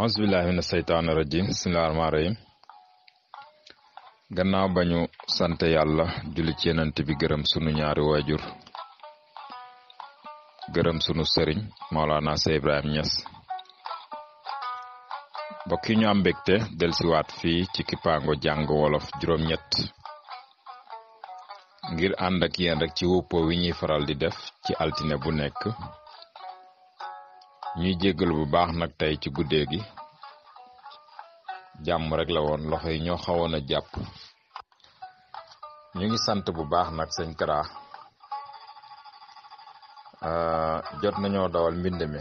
Auzubillahi mina seytaani rajim bismillahi rahmaani rahim gannaaw bañu sant yàlla julli ci yenant bi gërëm sunu ñaari waajur gërëm sunu sëriñ Maolana Cheikh Ibrahim Niass mbokk yi ñu am mbégte delsiwaat fii ci kippaango jàng wolof juróom-ñett ngir ànd ak yéen rek ci wuppoo wi ñuy faral di def ci altine bu nekk ñuy jéggal bu baax nag tey ci guddee gi jàmm rek la woon loxo yi ñoo xawoon a jàpp ñu ngi sant bu baax nag sëñ Kara jot nañoo dawal mbind mi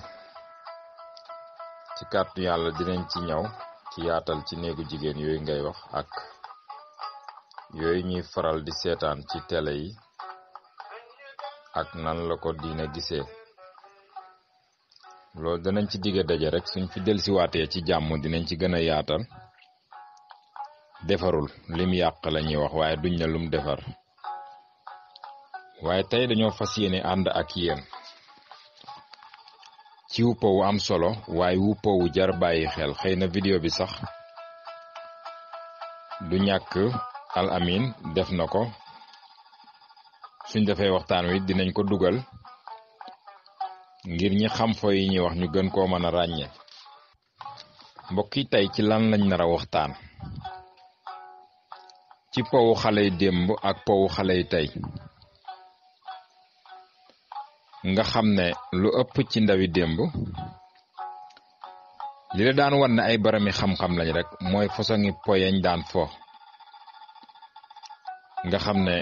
ci kàttu yàlla dinañ ci ñëw ci yaatal ci néegu jigéen yooyu ngay wax ak yooyu ñuy faral di seetaan ci télé yi ak nan la ko diine gisee loolu danañ ci digge daje rek suñ fi delsiwaatee ci jàmm dinañ ci gën a yaatal defarul lim yàq la ñuy wax waaye duñ na lum defar waaye tey dañoo fas yéene ànd ak yéen ci wuppa wu am solo waaye wuppa wu jar bàyyi xel xëy na vidéo bi sax du ñàkk al amin def na ko suñ defee waxtaan wi dinañ ko dugal ngir ñi xam fo yi ñuy wax ñu gën koo mën a ràññee mbokk yi tey ci lan lañ nar a waxtaan ci powu xale yi démb ak powu xale yi tey nga xam ne lu ëpp ci ndawi démb li la daan wan ne ay barami xam-xam lañ rek mooy façon po yañ daan fo nga xam ne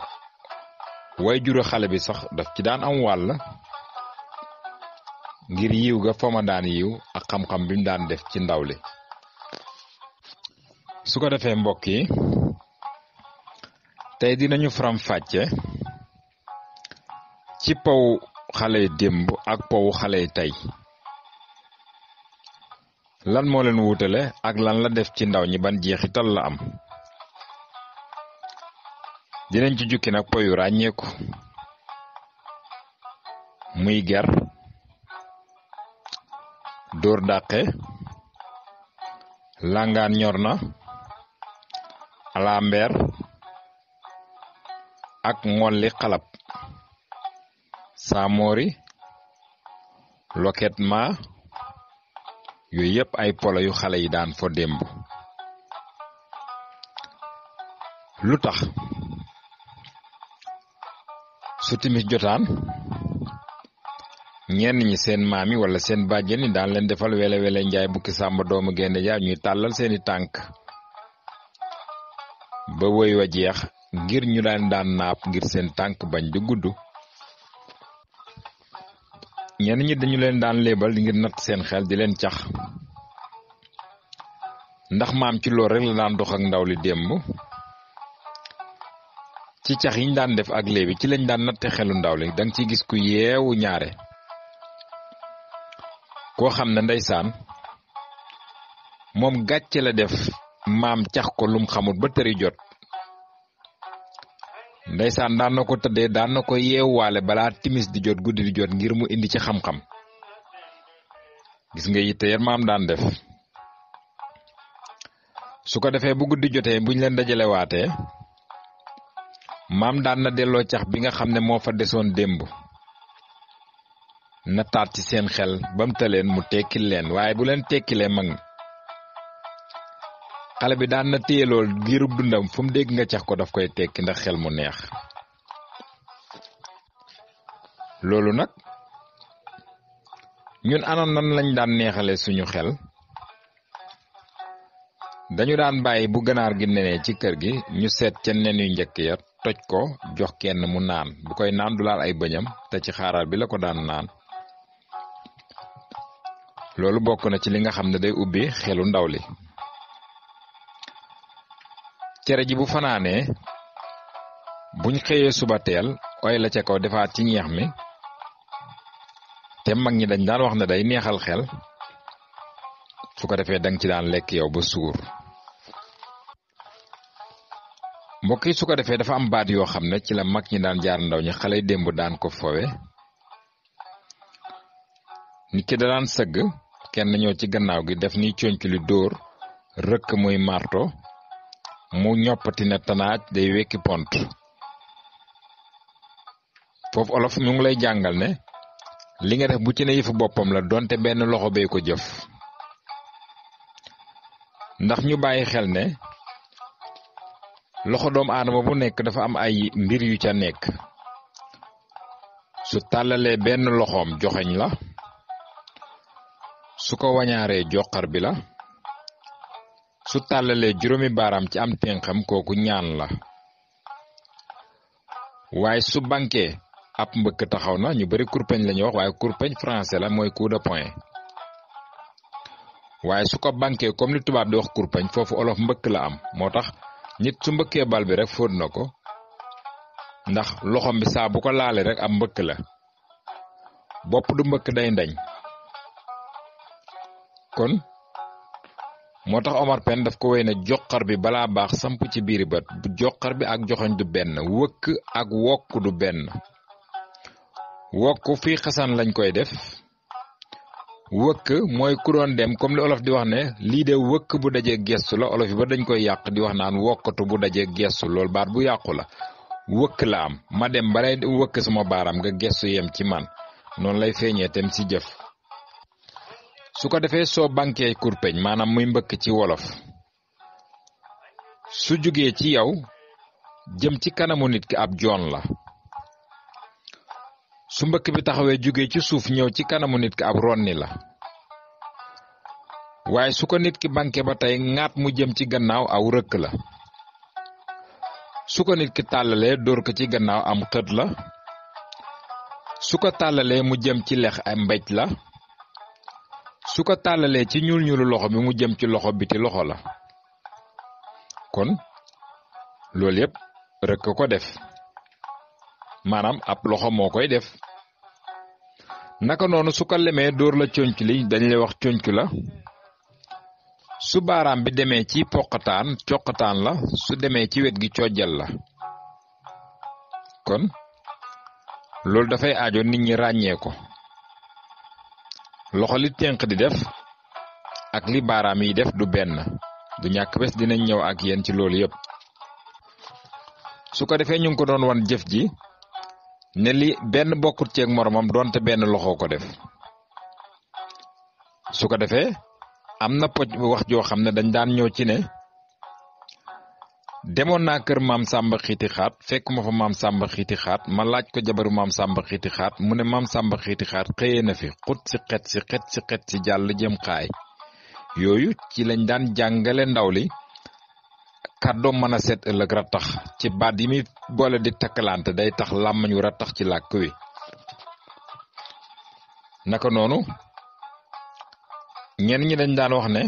way juru xale bi sax daf ci daan am wàll ngir yiw ga fa ma daan yiw ak xam-xam bi mu daan def ci ndaw li su ko defee mbokk yi tey dinañu faram fàcce ci pow xale yi démb ak pow xale yi tey lan moo leen wutale ak lan la def ci ndaw ñi ban jeexital la am dinañ ci jukki nag poyu ràññeeku muy ger dóor dàqe langaan ñor na alambeer ak ngolli xalab saamoori loket ma yooyu yëpp ay polo yu xale yi daan fo démb lu tax su timis jotaan ñenn ñi seen maam yi wala seen bàjjen yi daan leen defal wele njaay bukki sàmba doomu gaynde ja ñuy tàllal seeni tànk ba woy wa jeex ngir ñu daan naap ngir seen tànk bañ di gudd ñenn ñi dañu leen daan léebal ngir natt seen xel di leen cax ndax maam ci loolu rek la daan dox ak ndaw li démb ci cax yiñ daan def ak léebi ci lañ daan natte xelu ndaw li danga ciy gis ku yeewu ñaare koo xam ne ndeysaan moom gàcce la def maam cax ko lum xamut ba tëri jot ndeysaan daan na ko tëddee daan na ko yeewwaale balaa timis di jot guddi di jot ngir mu indi ci xam-xam gis nga yitte yar maam daan def su ko defee bu guddi jotee buñ leen dajale waatee maam daan na delloo cax bi nga xam ne moo fa desoon démb na taat ci seen xel bam taleen mu tekkil leen waaye bu leen tekkilee mag xale bi daan na téye lool giirub dundam fu mu dégg nga cax ko daf koy tekki ndax xel mu neex loolu nag ñun anoon nan lañ daan neexale suñu xel dañu daan bàyyi bu ganaar gi nenee ci kër gi ñu seet ca nen yu njëkk ya toj ko jox kenn mu naan bu koy naan du laal ay bëñam te ci xaaral bi la ko daan naan loolu bokk na ci li nga xam ne day ubbi xelu ndaw li cere ji bu fanaanee buñ xëyee suba teel oy la ca kaw defaat ci ñeex mi te mag ñi dañ daan wax ne day neexal xel su ko defee danga ci daan lekk yow ba suur mbokk yi su ko defee dafa am baat yoo xam ne ci la mag ñi daan jaar ndaw ñi xale démb daan ko fowe nit ki da daan sëgg kenn ñëw ci gannaaw gi def ni conc li dóor rëkk muy marto mu ñoppati ne tanaaj day wekki pont foofu olof mu ngi lay jàngal ne li nga def bu ci ne yëfu boppam la donte benn loxo bee ko jëf ndax ñu bàyyi xel ne loxo doomu aadama bu nekk dafa am ay mbir yu ca nekk su tàllalee benn loxoom joxeñ la su ko wañaaree joxar bi la su tàllalee juróomi baaraam ci am tenxam kooku ñaan la waaye su bankee ab mbëkk taxaw na ñu bari kurpeñ lañu wax waaye kurpeñ français la mooy coup de poing waaye su ko bankee comme li tubaab di wax kurpeñ foofu olof mbëkk la am moo tax nit su mbëkkee bal bi rek fóot na ko ndax loxom bi saa bu ko laale rek am mbëkk la bopp du mbëkk day ndañ kon moo tax Omar Pène daf ko wéy ne joxar bi balaa baax samp ci biiri bët bu joxar bi ak joxoñ du benn wëkk ak wokk du benn wokk fii xasan lañ koy def wëkk mooy ku doon dem comme li olof di wax ne lii de wëkk bu dajee gestu la olof yi ba dañ koy yàq di wax naan wokkatu bu dajee gestu loolu baat bu yàqu la wëkk la am ma dem balay wëkk sama baaraam nga gestu yem ci man noonu lay feeñee tem ci jëf su ko defee soo bankee kurpeñ maanaam muy mbëkk ci wolof su jugee ci yow jëm ci kanamu nit ki ab joon la su mbëkk bi taxawee jugee ci suuf ñëw ci kanamu nit ki ab ronni la waaye su ko nit ki banke ba tey ŋaat mu jëm ci gannaaw aw rëkk la su ko nit ki tàllalee dóor ko ci gannaaw am xët la su ko tàllalee mu jëm ci lex ay mbéj la su ko tàllalee ci ñuul ñuulu loxo bi mu jëm ci loxo biti loxo la kon loolu yépp rëkk ko def maanaam ab loxo moo koy def naka noonu su ko lemee dóor la conc li dañ lay wax conc la su baaraam bi demee ci poqataan coqataan la su demee ci wet gi cojjal la kon loolu dafay aajo nit ñi ràññee ko loxo li tenq di def ak li baaraam yi def du benn du ñàkk bés dinañ ñëw ak yéen ci loolu yépp su ko defee ñu ngi ko doon wan jëf ji ne li benn bokkut ceeg moromam donte benn loxo ko def su ko defee am na poj wax joo xam ne dañ daan ñëw ci ne demoon naa kër maam Sàmba xiiti xaat fekk ma fa maam Sàmba xiiti xaat ma laaj ko jabaru maam Sàmba xiiti xaat mu ne maam Sàmba xiiti xaat xëyee na fi xut si xet si jàll jëm xaay yooyu ci lañ daan jàngale ndaw li kàddoom mën a set ëllëg rattax ci baat yi muy boole di takkalante day tax làmmañ wu rattax ci làkk wi naka noonu ñenn ñi dañ daan wax ne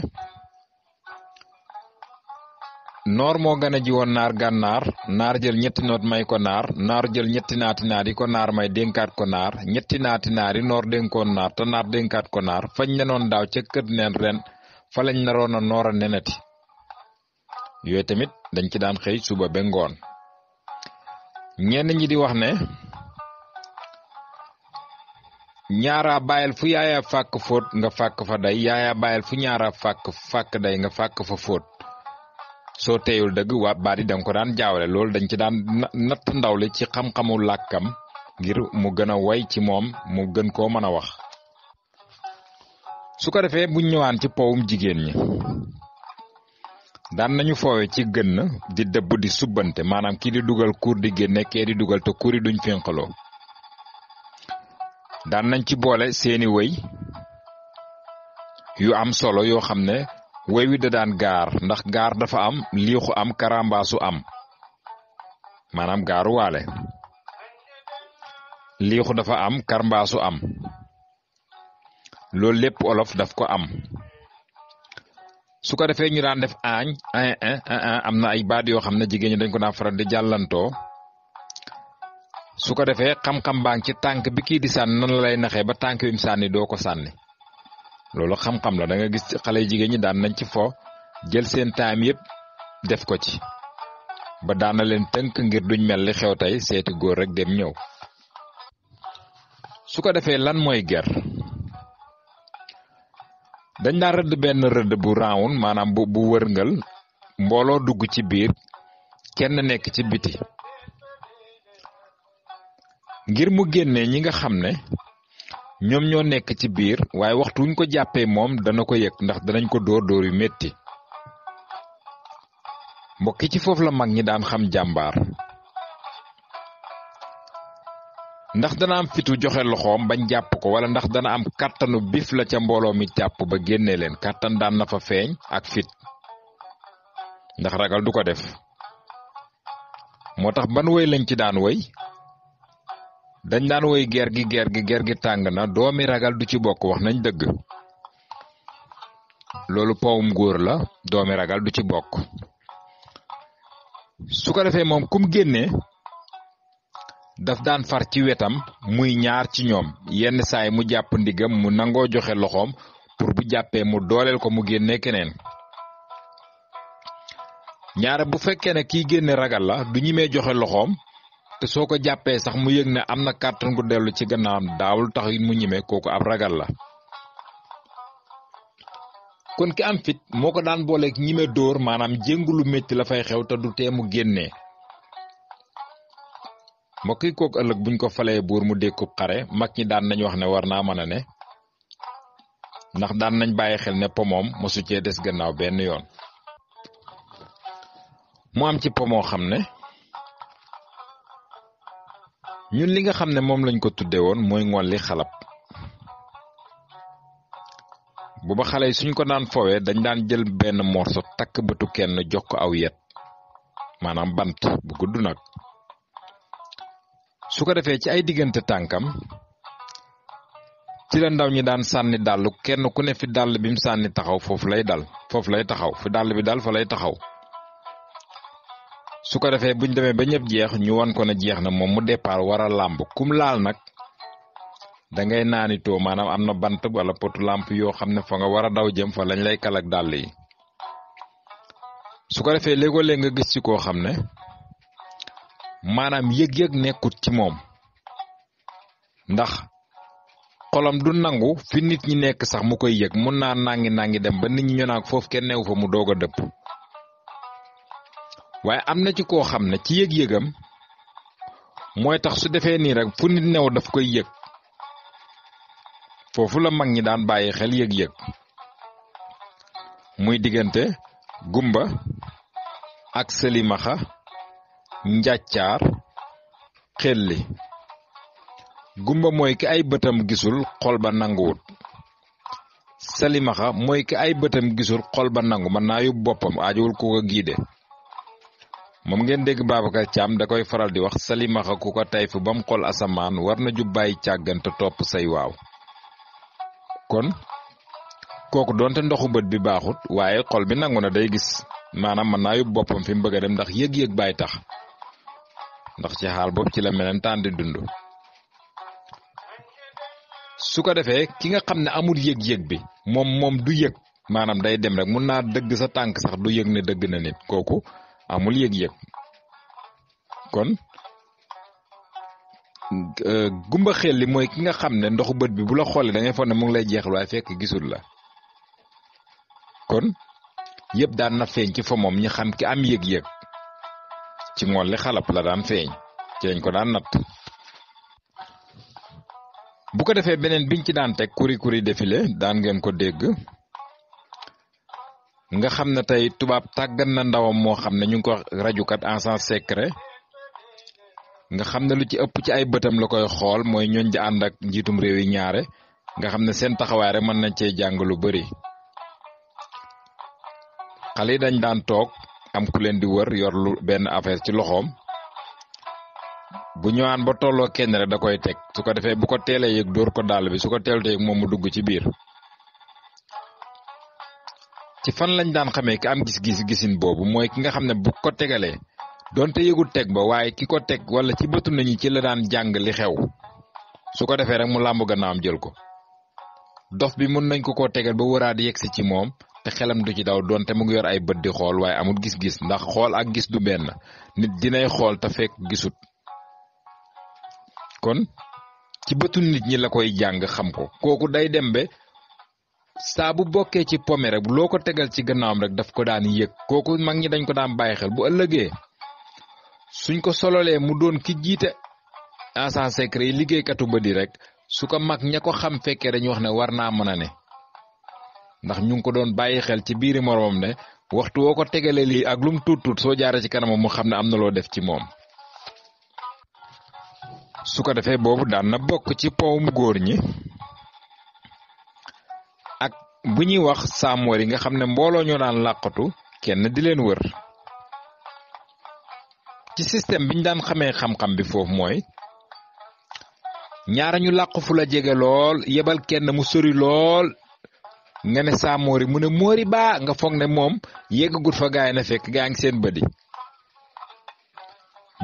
noor moo gën a ji woon naar gànnaar naar jël ñetti noot may ko naar jël ñetti naati naar yi ko naar may dénkaat ko naar ñetti naati naar yi noor dénkoon naar te naar dénkaat ko naar fañ nenoon daaw ca kër neen ren fa lañ naroon a noor a nenati yooyu tamit dañ ci daan xëy suba ba ngoon ñenn ñi di wax ne ñaara bàyyil fu yaaya fàkk fóot nga fàkk fa day yaaya bàyyil fu ñaara fàkk day nga fàkk fa fóot soo teeyul dëgg waa baat yi danga ko daan jaawale loolu dañ ci daan natt ndaw li ci xam-xamu làkkam ngir mu gën a way ci moom mu gën koo mën a wax su ko defee buñ ñëwaan ci powum jigéen ñi daan nañu foowe ci gën di dëbb di subbante maanaam kii di dugal kuur di génne kee di dugal te kuur yi duñ fénqaloo daan nañ ci boole seeni wëy yu am solo yoo xam ne wëy wi da daan gaar ndax gaar dafa am liixu am karambaasu am maanaam gaaru waale liixu dafa am karambaasu am loolu lépp olof daf ko am su ko defee ñu daan def aañ am na ay baat yoo xam ne jigéen ñi dañ ko daan faral di jàllantoo su ko defee xam-xam baa ngi ci tànk bi kii di sànni nan la lay naxee ba tànk bi mu sànni doo ko sànni loolu xam-xam la da nga gis xale jigéen ñi daan nañ ci fo jël seen taam yépp def ko ci ba daan na leen tënk ngir duñ mel li xew tey seeti góor rek dem ñëw su ko defee lan mooy ger dañ daan rëdd benn rëdd bu round maanaam bu wërngal mbooloo dugg ci biir kenn nekk ci biti ngir mu génnee ñi nga xam ne ñoom ñoo nekk ci biir waaye waxtu wuñ ko jàppee moom dana ko yëg ndax danañ ko dóor yu metti mbokki ci foofu la mag ñi daan xam jàmbaar ndax dana am fitu joxe loxoom bañ jàpp ko wala ndax dana am kàttanu bif la ca mbooloo mi jàpp ba génnee leen kàttan daan na fa feeñ ak fit ndax ragal du ko def moo tax ban woy lañ ci daan woy dañ daan woy ger gi tàng na doomi ragal du ci bokk wax nañ dëgg loolu powum góor la doomi ragal du ci bokk su ko defee moom kum génnee daf daan far ci wetam muy ñaar ci ñoom yenn saay mu jàpp ndigam mu nangoo joxe loxoom pour bu jàppee mu dooleel ko mu génnee keneen ñaare bu fekkee ne kiy génne ragal la du ñimee joxe loxoom te soo ko jàppee sax mu yëg ne am na kàttan gu dellu ci gannaawam daawul tax mu ñime kooku ab ragal la kon ki am fit moo ko daan booleeg ñime dóor maanaam jéngu lu métti la fay xew te du tee mu génnee mbokk yi kooku ëllëg buñ ko falee buur mu dékkub xare mag ñi daan nañ wax ne war naa mën a ne ndax daan nañ bàyyi xel ne pomoom mosu cee des gannaaw benn yoon mu am ci pomoo xam ne ñun li nga xam ne moom lañ ko tudde woon mooy ngolli xalab bu ba xale yi suñ ko daan fowee dañ daan jël benn morso takk bëtu kenn jox ko aw yet maanaam bant bu gudd nag su ko defee ci ay diggante tànkam ci la ndaw ñi daan sànni dàll kenn ku ne fi dàll bi mu sànni taxaw foofu lay taxaw fi dàll bi dal fa lay taxaw su ko defee buñ demee ba ñëpp jeex ñu wan ko ne jeex na moom mu départ war a làmb kum laal nag da ngay naanitoo maanaam am na bant wala potu làmp yoo xam ne fa nga war a daw jëm fa lañ lay kalak dàll yi su ko defee léegoo-léeg nga gis ci koo xam ne maanaam yëg-yëg nekkut ci moom ndax xolam du nangu fi nit ñi nekk sax mu koy yëg mun naa nangi dem ba nit ñi ñu naan foofu kenn newu fa mu doog a dëpp waaye am na ci koo xam ne ci yëg-yëgam mooy tax su defee nii rek fu nit new daf koy yëg foofu la mag ñi daan bàyyi xel yëg-yëg muy diggante gumba ak sëlimaxa njàccaar xelli gumba mooy ki ay bëtam gisul xol ba nanguwut salimaxa mooy ki ay bëtam gisul xol ba nangu mën naa yóbbu boppam aajowul ku ko giide moom ngeen dégg Babacar Thiam da koy faral di wax salimaxa ku ko tayfu bam xol asamaan war na ju bàyyi càggante topp say waaw kon kooku doonte ndoxu bët bi baaxut waaye xol bi nangu na day gis maanaam mën naa yóbbu boppam fi mu bëgg a dem ndax yëg-yëg bàyyi tax ndax ci xaal boobu ci la melentaan di dund su ko defee ki nga xam ne amul yëg-yëg bi moom du yëg maanaam day dem rek mun naa dëgg sa tànk sax du yëg ne dëgg na nit kooku amul yëg-yëg kon gumba xel li mooy ki nga xam ne ndoxu bët bi bu la xoolee da ngay foog ne mu ngi lay jeexal waaye fekk gisul la kon yëpp daan na feeñ ci fa moom ñi xam ki am yëg-yëg ci ngolli xalab la daan feeñ ci lañ ko daan natt bu ko defee beneen biñ ci daan teg kuri défilé daan ngeen ko dégg nga xam ne tey tubaab tàggat na ndawam moo xam ne ñu ngi ko rajukat en sens secret nga xam ne lu ci ëpp ci ay bëtam la koy xool mooy ñooñ di ànd ak njiitum réew yi ñaare nga xam ne seen taxawaay rek mën nañ cee jàng lu bari xale yi dañ daan toog am ku leen di wër yor lu benn affaire ci loxoom bu ñëwaan ba tolloo kenn rek da koy teg su ko defee bu ko teelee yëg dóor ko dàll bi su ko teelte yëg moom mu dugg ci biir ci fan lañ daan xamee ki am gisin boobu mooy ki nga xam ne bu ko tegalee donte yëgul teg ba waaye ki ko teg wala ci bëtu nañu ci la daan jàng li xew su ko defee rek mu làmb gannaawam jël ko dof bi mun nañ ko tegal ba wëraat yegsi ci moom te xelam du ci daw donte mu ngi yor ay bët di xool waaye amul gis-gis ndax xool ak gis du benn nit dinay xool te fekk gisut kon ci bëtu nit ñi la koy jàng xam ko kooku day dem be saa bu bokkee ci pome rek loo ko tegal ci gannaawam rek daf ko daan yëg kooku mag ñi dañ ko daan bàyyi xel bu ëllëgee suñ ko sololee mu doon ki jiite agent secret yi liggéeykatu ba di rek su ko mag ña ko xam fekkee dañuy wax ne war naa mën a ne ndax ñu ngi ko doon bàyyi xel ci biiri moromam ne waxtu woo ko tegalee lii ak lum tuut soo jaaree ci kanamam mu xam ne am na loo def ci moom. su ko defee boobu daan na bokk ci powum góor ñi ak bu ñuy wax saamoor yi nga xam ne mbooloo ñoo daan làqatu kenn di leen wër ci système bi ñu daan xamee xam-xam bi foofu mooy ñaara ñu làqu fu la jege lool yebal kenn mu sori lool nga ne saamoor yi mu ne moori baa nga foog ne moom yeggagut fa gaay na fekk gaa ngi seen bëdi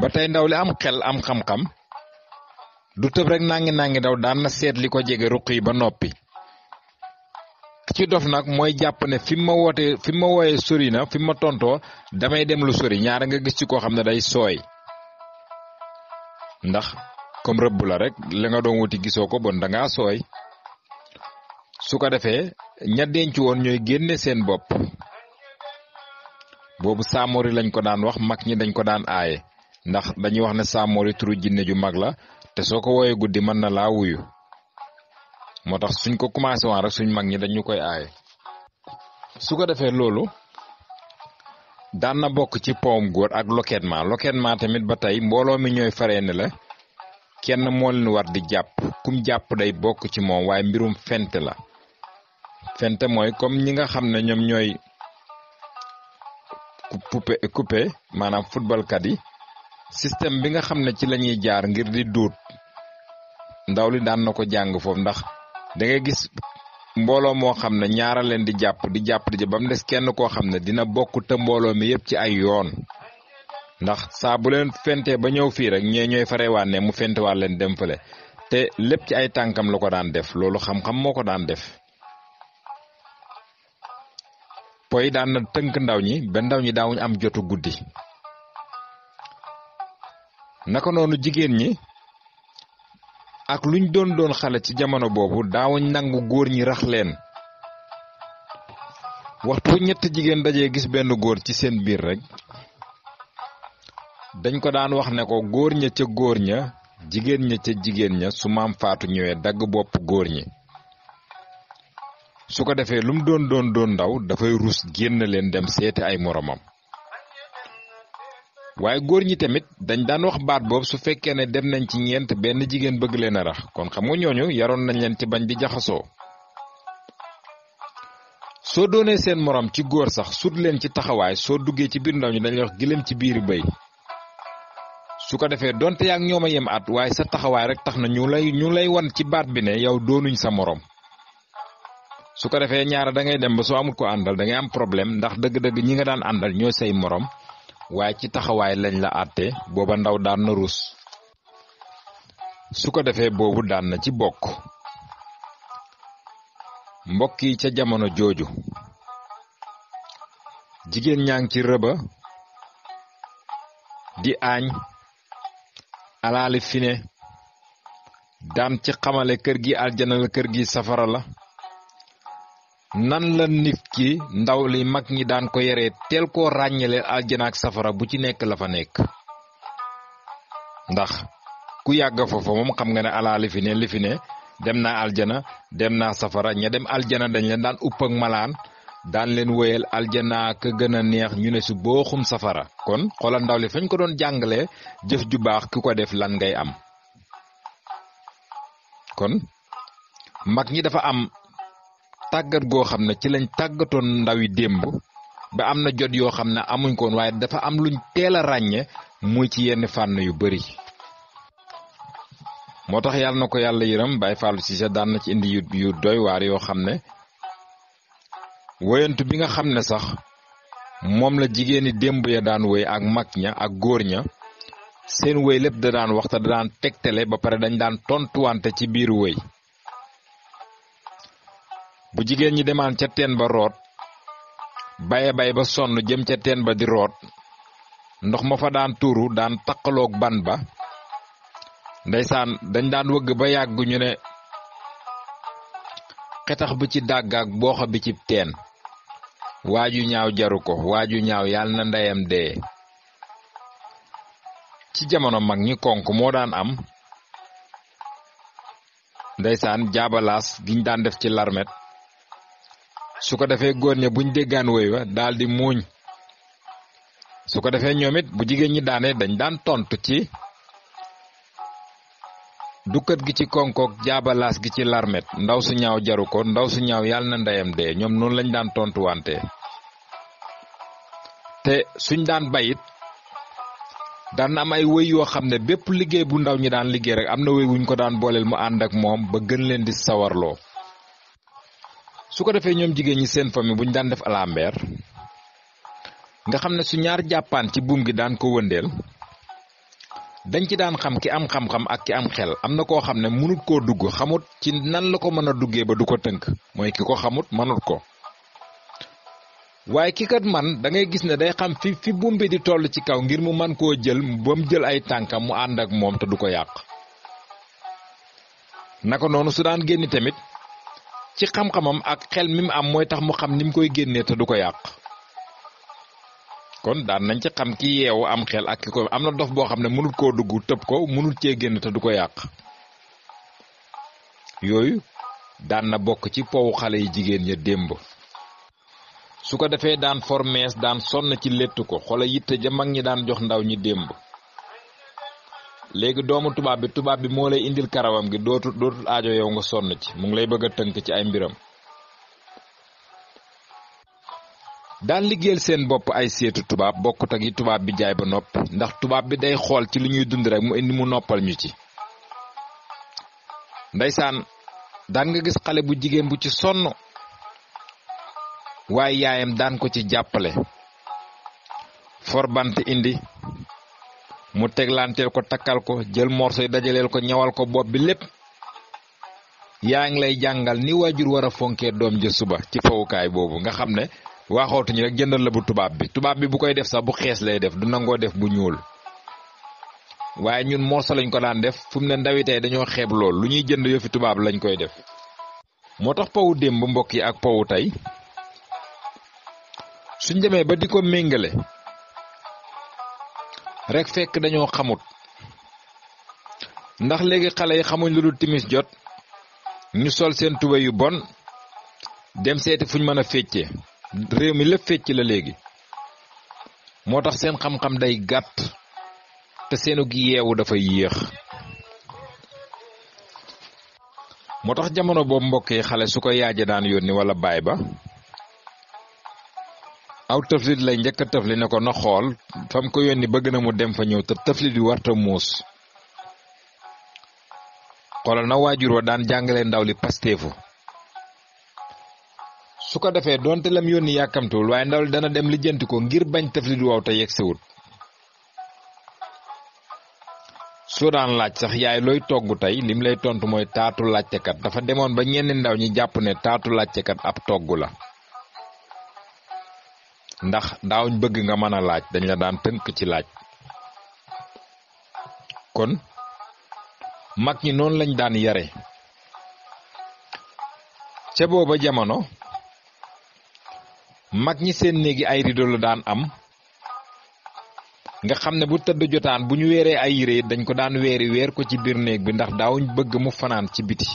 ba tey ndaw li am xel am xam-xam du tëb rek nangi daw daan na seet li ko jege ruq yi ba noppi ci dof nag mooy jàpp ne fi ma wooyee sori na fi ma tontoo damay dem lu sori ñaara nga gis ci koo xam ne day sooy ndax comme rëbb la rek la nga doon wuti gisoo ko bon dangaa sooy su ko defee ña denc woon ñooy génne seen bopp boobu saamoori lañ ko daan wax mag ñi dañ ko daan aaye ndax dañuy wax ne saamoori turu jinne ju mag la te soo ko wooyee guddi mën na laa wuyu moo tax suñ ko commencé waan rek suñ mag ñi dañu koy aaye su ko defee loolu daan na bokk ci powum góor ak loquettement tamit ba tey mbooloo mi ñooy faree ne la kenn moo leen war di jàpp kum jàpp day bokk ci moom waaye mbirum fent la fent mooy comme ñi nga xam ne ñoom ñooy coupé maanaam footballkat yi système bi nga xam ne ci lañuy jaar ngir di duut ndaw li daan na ko jàng foofu ndax da ngay gis mbooloo moo xam ne ñaara leen di jàpp ba mu des kenn koo xam ne dina bokk te mbooloo mi yëpp ci ay yoon ndax saa bu leen fentee ba ñëw fii rek ñooy farewaat ne mu fentewaat leen dem fële te lépp ci ay tànkam la ko daan def loolu xam-xam moo ko daan def poy daan na tënk ndaw ñi ba ndaw ñi daawuñ am jotu guddi naka noonu jigéen ñi ak luñ doon xale ci jamono boobu daawuñ nangu góor ñi rax leen waxtu ñett jigéen dajee gis benn góor ci seen biir rek dañ ko daan wax ne ko góor ña ca góor ña jigéen ña ca jigéen ña su maam faatu ñëwee dagg bopp góor ñi su ko defee lum doon ndaw dafay rus génn leen dem seeti ay moromam waaye góor ñi tamit dañ daan wax baat boobu su fekkee ne dem nañ ci ñeent benn jigéen bëgg leen a rax kon xam nga ñooñu yaroon nañ leen ci bañ di jaxasoo soo doonee seen morom ci góor sax sut leen ci taxawaay soo duggee ci biir ndaw ñi dañ wax gëléem ci biiri bëy su ko defee donte yaa ngi ñoom a yem at waaye sa taxawaay rek tax na ñu lay wan ci baat bi ne yow doonuñ sa morom su ko defee ñaara da ngay dem ba soo amul ko àndal da ngay am problème ndax dëgg-dëgg ñi nga daan àndal ñoo say morom waaye ci taxawaay lañ la àtte booba ndaw daan na rus su ko defee boobu daan na ci bokk mbokk yi ca jamono jooju jigéen ñaa ngi ci rëba di aañ alaali fine daan ci xamale kër gi aljana la kër gi safara la nan la nit ki ndaw li mag ñi daan ko yaree teel koo ràññaleel aljana ak safara bu ci nekk la fa nekk ndax ku yàgg foofa moom xam nga ne alaali fine li fi ne dem naa aljana dem naa safara ña dem aljana dañ leen daan upp ak malaan daan leen wéyal aljana ka gën a neex ñu ne su booxum safara kon xoolal ndaw li fañ ko doon jàngalee jëf ju baax ki ko def lan ngay am kon mag ñi dafa am tàggat goo xam ne ci lañ tàggatoon ndaw yi démb ba am na jot yoo xam ne amuñ koon waaye dafa am luñ teel a ràññe muy ci yenn fànn yu bari moo tax yàlla na ko yàlla yërëm Baye Fallou Cissé daan na ci indi yu doy waar yoo xam ne woyantu bi nga xam ne sax moom la jigéeni démb ya daan woy ak mag ña ak góor ña seen woy lépp da daan waxta da daan tegtale ba pare dañ daan tontuwante ci biir woy bu jigéen ñi demaan ca teen ba root bay ba sonn jëm ca teen ba di root ndox ma fa daan tuuru daan taqaloog ban ba ndeysaan dañ daan wëgg ba yàgg ñu ne xetax bi ci dàgg ak booxa bi ci teen waaju ñaaw jaru ko waaju ñaaw yàlla na ndeyam dee. ci jamono mag ñi konk moo daan am ndeysaan jaabalaas giñ daan def ci larmet su ko defee góor ña buñ déggaan woy wa daldi muuñ su ko defee ñoom it bu jigéen ñi daane dañ daan tontu ci dukkat gi ci konkook jaabalaas gi ci larmet ndaw su ñaaw jaru ko ndaw su ñaaw yàlla na ndeyam dee ñoom noonu lañ daan tontu wante te suñ daan bayit daan am ay wëy yoo xam ne bépp liggéey bu ndaw ñi daan liggéey rek am na wëy wuñ ko daan booleel mu ànd ak moom ba gën leen di sawarloo su ko defee ñoom jigéen ñi seen famille buñ daan def alambeer nga xam ne su ñaar jàppaan ci buum gi daan ko wëndeel dañ ci daan xam ki am xam-xam ak ki am xel am na koo xam ne mënut koo dugg xamut ci nan la ko mën a duggee ba du ko tënk mooy ki ko xamut mënut ko waaye ki kat man da ngay gis ne day xam fi buum bi di toll ci kaw ngir mu man koo jël ba mu jël ay tànkam mu ànd ak moom te du ko yàq naka noonu su daan génni tamit ci xam-xamam ak xel mi mu am mooy tax mu xam ni mu koy génnee te du ko yàq kon daan nañ ci xam ki yeewu am xel ak ki ko am na dof boo xam ne mënut koo dugg tëb ko mënut cee génn te du ko yàq yooyu daan na bokk ci powu xale yi jigéen ña démb su ko defee daan formees daan sonn ci létt ko xola yitte ja mag ñi daan jox ndaw ñi démb léegi doomu tubaab bi moo lay indil karawam gi dootul aajo yow nga sonn ci mu ngi lay bëgg a tënk ci ay mbiram daan liggéeyal seen bopp ay seetu tubaab bokkut ak yi tubaab bi jaay ba noppi ndax tubaab bi day xool ci li ñuy dund rek mu indi mu noppal ñu ci ndeysaan daan nga gis xale bu jigéen bu ci sonn waaye yaayam daan ko ci jàppale for bant indi mu teglanteel ko takkal ko jël morso yi dajaleel ko ñawal ko bopp bi lépp yaa ngi lay jàngal ni waajur war a fonkee doom ja suba ci fawukaay boobu nga xam ne waxootuñu rek jëndal la bu tubaab bi bu koy def sax bu xees lay def du nangoo def bu ñuul waaye ñun morso lañ ko daan def fu mu ne ndawi tey dañoo xeeb lool lu ñuy jënd yëfi tubaab lañ koy def moo tax pawu démb mbokk yi ak pawu tey suñ demee ba di ko méngale rek fekk dañoo xamut ndax léegi xale yi xamuñ lu dul timis jot ñu sol seen tuba yu bon dem seeti fuñ mën a féccee réew mi lépp fecc la léegi moo tax seen xam-xam day gàtt te seenu gi yeewu dafa yéex moo tax jamono boobu mbokk yi xale su ko yaaje daan yónni wala baay ba aw tëflit lay njëkk a tëfli ne ko na xool fam ko yónni bëgg na mu dem fa ñëw te tëflit bi warta muus xoolal na waajur wa daan jàngale ndaw li pasteefu su ko defee doonte lam yónni yàkkamtuwul waaye ndaw li dana dem lijjanti ko ngir bañ tëflit waaw te yegsiwut soo daan laaj sax yaay looy togg tey lim lay tontu mooy taatu laajtekat dafa demoon ba ñenn ndaw ñi jàpp ne taatu laajtekat ab togg la ndax daawuñ bëgg nga mën a laaj dañ la daan tënk ci laaj kon mag ñi noonu lañ daan yare ca booba jamono mag ñi seen néegi ay rido la daan am nga xam ne bu tëdd jotaan bu ñu weeree ay yére dañ ko daan weer ko ci biir néeg bi ndax daawuñ bëgg mu fanaan ci biti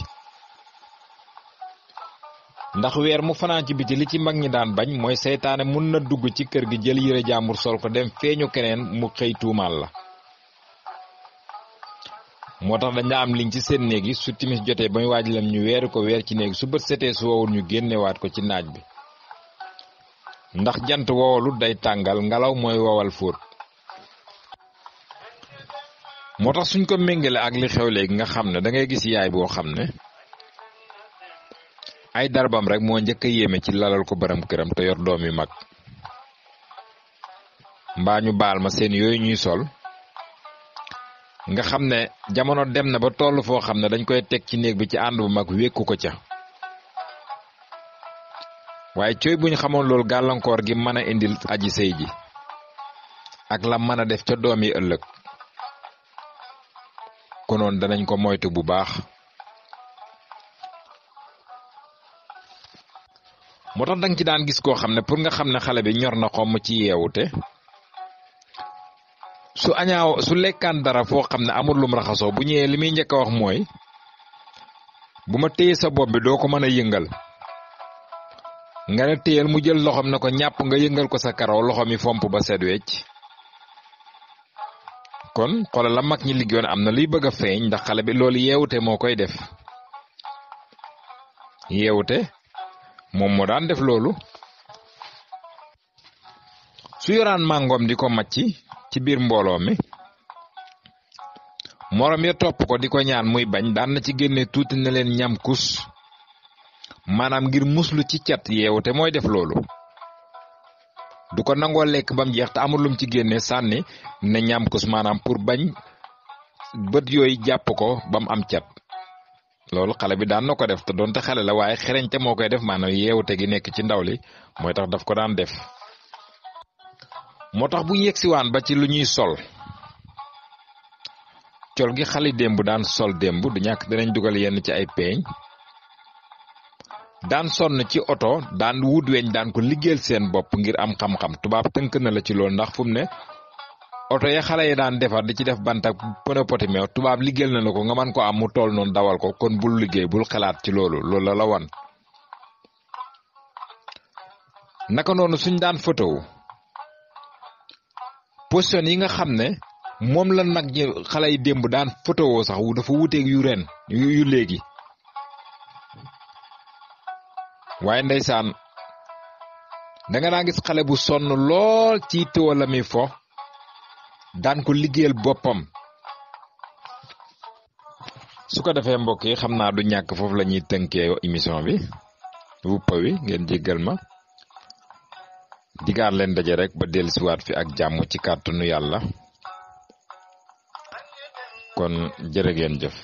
ndax weer mu fanaan ci biti li ci mag ñi daan bañ mooy seytaane mun na dugg ci kër gi jël yére jàmbur sol ko dem feeñu keneen mu xëy tuumaal la moo tax dañ am liñ ci seen néeg yi su timis jotee ba ñu waaj lam ñu weeru ko weer ci néeg su bët setee su wowul ñu génnewaat ko ci naaj bi ndax jant wowalu day tàngal ngelaw mooy wowal fóot moo tax suñ ko méngale ak li xew léegi nga xam ne da ngay gis yaay boo xam ne ay darbam rek moo njëkk a yéeme ci lalal ko baram këram te yor doom yu mag mbaa ñu baal ma seen yooyu ñuy sol nga xam ne jamono dem na ba toll foo xam ne dañ koy teg ci néeg bi ci ànd bu mag wékku ko ca waaye cooy buñ xamoon loolu gàllankoor gi mën a indil aji sëy ji ak la mën a def ca doom yi ëllëg konoon danañ ko moytu bu baax moo tax danga ci daan gis koo xam ne pour nga xam ne xale bi ñor na xomm ci yeewute su lekkaan dara foo xam ne amul lum raxasoo bu ñëwee li muy njëkk a wax mooy bu ma téye sa bopp bi doo ko mën a yëngal nga ne téyel mu jël loxoom na ko ñàpp nga yëngal ko sa karaw loxo mi fomp ba set wecc kon xoolal la mag ñi liggéeyoon am na luy bëgg a feeñ ndax xale bi loolu yeewute moo koy def yeewute moom moo daan def loolu su yoraan màngoom di ko macci ci biir mbooloo mi morom ya topp ko di ko ñaan muy bañ daan na ci génne tuuti na leen ñam kus maanaam ngir muslu ci cat yeewute mooy def loolu du ko nangoo lekk bam jeex te amul lum ci génne sànni ne ñam kus maanaam pour bañ bët yooyu jàpp ko bam am cat loolu xale bi daan na ko def te doonte xale la waaye xereñte moo koy def maanaam yeewute gi nekk ci ndaw li mooy tax daf ko daan def moo tax bu yegsiwaan ba ci lu ñuy sol col gi xale démb daan sol démb du ñàkk dinañ dugal yenn ci ay peeñ daan sonn ci oto daan wut weñ daan ko liggéeyal seen bopp ngir am xam-xam tubaab tënk na la ci loolu ndax fu mu ne oto ya xale yi daan defar di ci def bant ak pneu potimeew tubaab liggéeyal na la ko nga mën ko am mu toll noonu dawal ko kon bul liggéey bul xalaat ci loolu la wan naka noonu suñ daan photo position yi nga xam ne moom la nag ñi xale yi démb daan photo sax dafa wuteeg yu ren yu léegi waaye ndeysaan danga naa gis xale bu sonn lool ci wala mi fo daan ko liggéeyal boppam su ko defee mbokk yi xam naa du ñàkk foofu la ñuy tënkee émission bi wuppa wi ngeen jéggal ma digaar leen daje rek ba dellusiwaat fi ak jàmm ci kàttanu yàlla kon jërë ngeen jëf